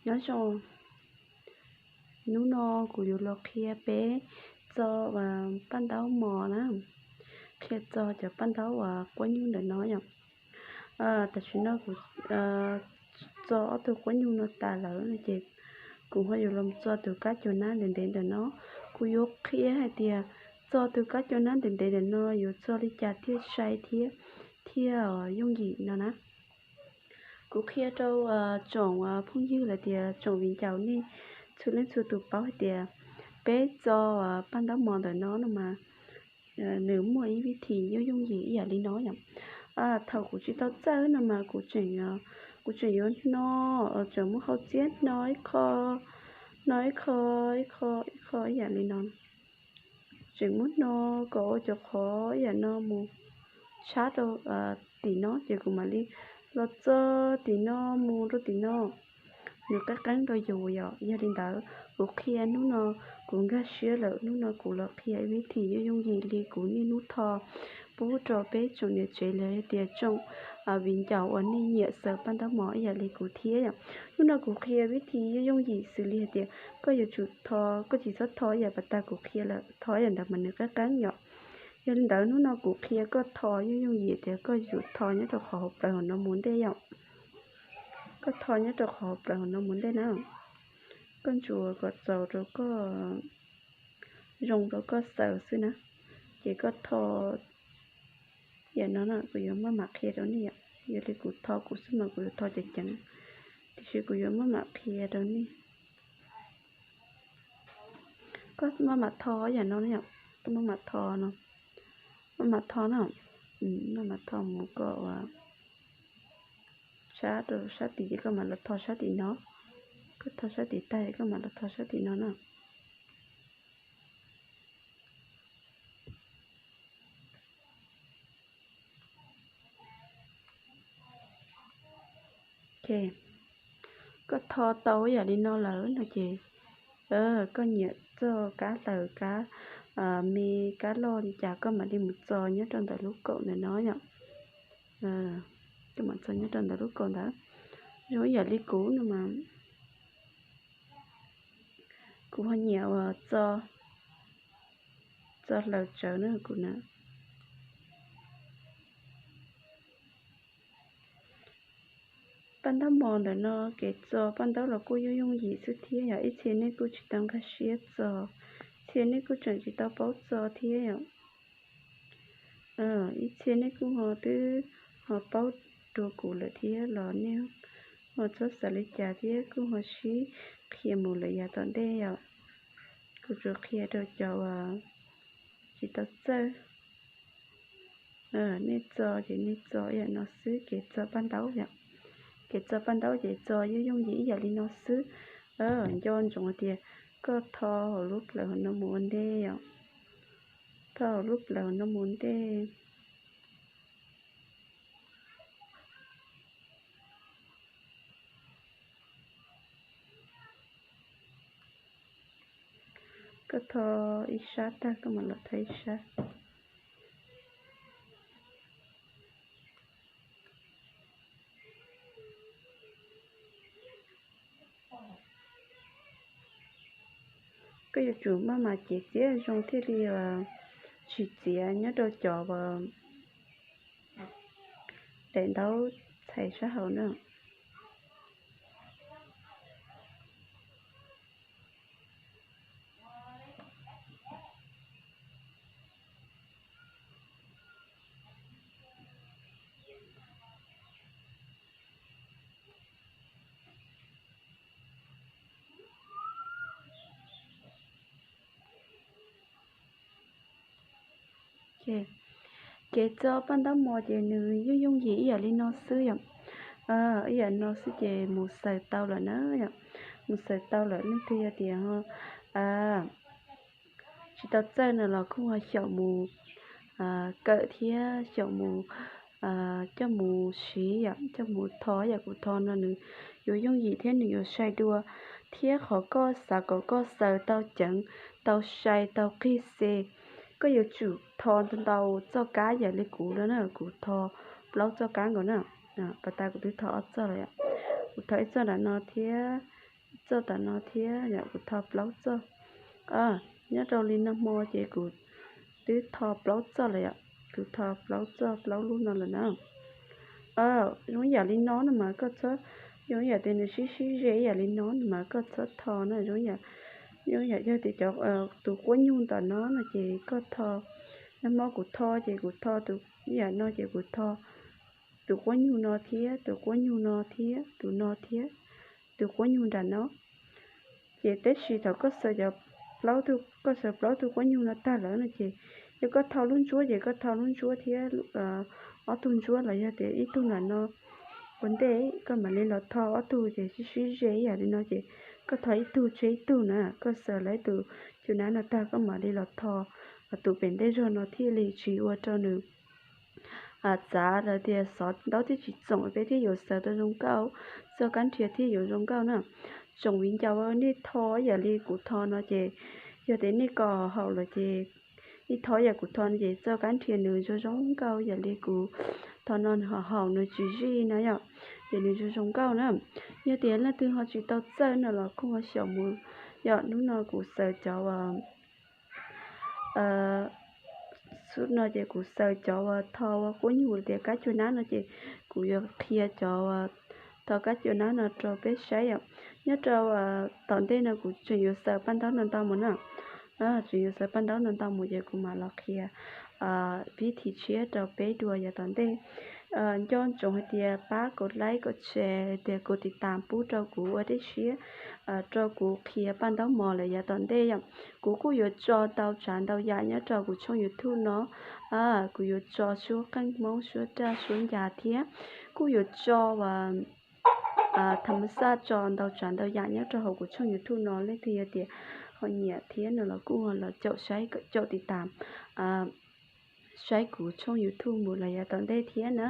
Nyob zoo, hnub no kuv yuav los qhia peb txo paj ntaub mos na, qhia txo cov paj ntaub uas quab nyuj ntawm no yom. Tam sim no kuv txo ob tug quab nyuj no tas lawm no ces kuv ho yuav los txo tus kab cua nab ntev ntev ntawm no. Kuv yuav qhia hais tias txo tus kab cua nab ntev ntev ntawm no yuav txo li cas thiaj sai thiab thiaj yooj yim no na. Kuv qhia rau tsoom phooj ywg los tias tsoom viv ncaus nej txhua leej txhua tus paub hais tias peb txo paj ntaub mos ntawm no no mas nws muaj ib vib thim yooj yooj yim ib yam li no yom. Thaum kuv tsis tau txawj no mas kuv tseem, kuv tseem yuav hno, tseem muab hau txiab hno ib qho, hno ib qho, ib qho, ib qho ib yam li no. Tseem muab hno kom ua cov qhov ib yam no mus tshab rau tim no ces kuv mam li los txo tim no mus rau tim no. Nws qeeb qeeb rau yus yom. Yog li ntawd kuv qhia hnub no kuv nkag siab lawm, hnub no kuv los qhia ib vib thim yooj yooj yim li kuv niaj hnub tho pub rau peb tsoom niam tsev los yog tias tsoom viv ncaus uas nej nyiam xaws paj ntaub mos ib yam li kuv thiab yom. Hnub no kuv qhia vib thim yooj yooj yim xws li hais tias koj yuav tsum tho, koj tsis txhob tho ib yam pas tas kuv qhia lawm, tho ib yam ntawd mas nws qeeb qeeb yom. Yog li ntawd hnub no kuv qhia koj tho yooj yooj yim tias koj yuav tsum tho nyob rau qhov hauv plawv hauv no mus ntej yom. Koj tho nyob rau qhov hauv plawv hauv no mus ntej na. Koj ntsuas kom txaus rau koj, zoo rau koj xaws xwb na. Ces koj tho yam no na, kuv yuav maj mam qhia rau nej yom. Yog li kuv tho kuv xwb mas kuv yuav tho ceev ceev, tiam sis kuv yuav maj mam qhia rau nej. Koj maj mam tho yam no na yom, koj maj mam tho no, maj mam tho na, maj mam tho mus kom ua sab rau sab tid ces koj mam los tho sab tim no. Koj tho sab tid tag ces koj mam los tho sab tim no na. Ok, koj tho tau ib yam li no lawm no ces koj nyiam txoj kab hlaws kab me kab loj li cas koj mam li mus txo nyob rau ntawm lub kaum ntawm no yom. Koj mam txo nyob rau ntawm lub kaum ntawd. Zoo ib yam li kuv no mas kuv ho nyiam uas txo, txo hlaws tsawv na kuv na. Paj ntaub mos ntawm no kev txo paj ntaub los kuj yooj yooj yim xwb thiab yom. Ib txhia nej kuj tsis tau nkag siab txo, txhia nej kuj tseem tsis tau paub txo thiab yom. Ib txhia nej kuj ho twb ho paub dua kuv lawm thiab los nej ho txhob xav li cas thiab kuj ho sib qhia mus lawm yav tom ntej yom. Kuv tsuas qhia rau cov uas tsis tau txawj. Nej txo ces nej txo ib yam no xwb, kev txo paj ntaub yom. Kev txo paj ntaub ces txo yooj yooj yim ib yam li no xwb. Nco ntsoov tias koj tho hauv lub plawv hauv no mus ua ntej yom. Tho hauv lub plawv hauv no mus ua ntej. Koj tho ib sab tag koj mam los tho ib sab. Koj yuav tsum maj mam cev txiav zoo thiaj li tsis txiav nyob rau cov daim ntaub txhais sab hauv na. Kev txo paj ntaub mos ces nws yooj yooj yim ib yam li no xwb yom. Ib yam no xwb ces mus xaws tau lawm na yom. Mus xaws tau lawm leej twg yog tias tsis tau txawj no los kuj ho xyaum mus kawm thiab xyaum mus coj mus siv yom, coj mus tho yam kuv tho no nws yuav yooj yim thiab nws yuav sai dua. Thiab qhov koj xav kom koj xaws tau ceev, tau sai, tau qig xe, koj yuav tsum tho ntau txoj kab yam li kuv no na, kuv tho plaub txoj kab nkaus na. Pas tas kuv twb tho ob txoj lawm yom. Kuv tho ib txoj nram no thiab txoj tom no thiab yom, kuv tho plaub txoj. Nyob rau li nag hmo ces kuv twb tho plaub txoj lawm yom, kuv tho plaub txoj plaub lub no lawm na. Zoo yam li no no mas koj txhob, zoo yam tias nws sib sib ze ib yam li no no mas koj txhob tho na. Zoo yam, zoo yam yog tias cov, tus quab nyug ntawm no no ces koj tho, nag hmo kuv tho ces kuv tho tus ib yam no ces kuv tho tus quab nyug no thiab tus quab nyug no thiab tus no thiab tus quab nyug nram no. Ces tab sis thaum koj xaws cov plaub tug, koj xaws plaub tug quab nyug no tag lawm no ces yog koj tho lub ntsuab ces koj tho lub ntsuab thiab ob tug ntsuab los yog tias ib tug nram no ua ntej, koj mam li los tho ob tug ces sib sib ze ib yam li no ces koj tho ib tug tseg ib tug na. Koj xaws lawv tus cua nab no tag koj mam li los tho tus pem ntej zog no thiaj li tsis ua rau nws txav los tias xov ntaub thiaj tsis txoom, peb thiaj yuav xaws tau zoo nkauj, txoj kab nrhiav thiaj yuav zoo nkauj na. Tsoom viv ncaus, nej tho yam li kuv tho no ces yog tias nej kos haum lawm ces nej tho yam kuv tho no ces txoj kab nrhiav nws zoo zoo nkauj yam li kuv tho no, nws ho haum nws tsis zij na yom, ces nws zoo zoo nkauj na. Yog tias leej twg ho tsis tau txawj no los kuj ho xyaum mus. Yog hnub no kuv xaws cov xub no ces kuv xaws cov uas tho ua quab nyug tias kab cua nab no ces kuv yuav qhia cov uas tho kab cua nab no rau peb saib yom. Nyob rau tom ntej no kuv tseem yuav xaws paj ntaub ntau ntau mus na. Tseem yuav xaws paj ntaub ntau ntau mus ces kuv mam los qhia vib thim tshiab rau peb dua yav tom ntej. Nco ntsoov hais tias pab kaum like kaum share tias kaum tiv tam pub rau kuv ua dej siab rau kuv qhia paj ntaub mos lawm yav tom ntej yom. Kuv kuj yuav tso ntau tsav ntau yam nyob rau kuv tshooj YouTube no. Kuv yuav tso suab qeej Hmoob, suab raj, suab ncas thiab kuj yuav tso uas tham ma xaj, tso ntau tsav ntau yam nyob rau hauv kuv tshooj YouTube no. Leej twg yog tias ho nyiam thiab no los kuj los caum saib, caum tiv tam saib kuv tshooj YouTube mus lawm yav tom ntej thiab na.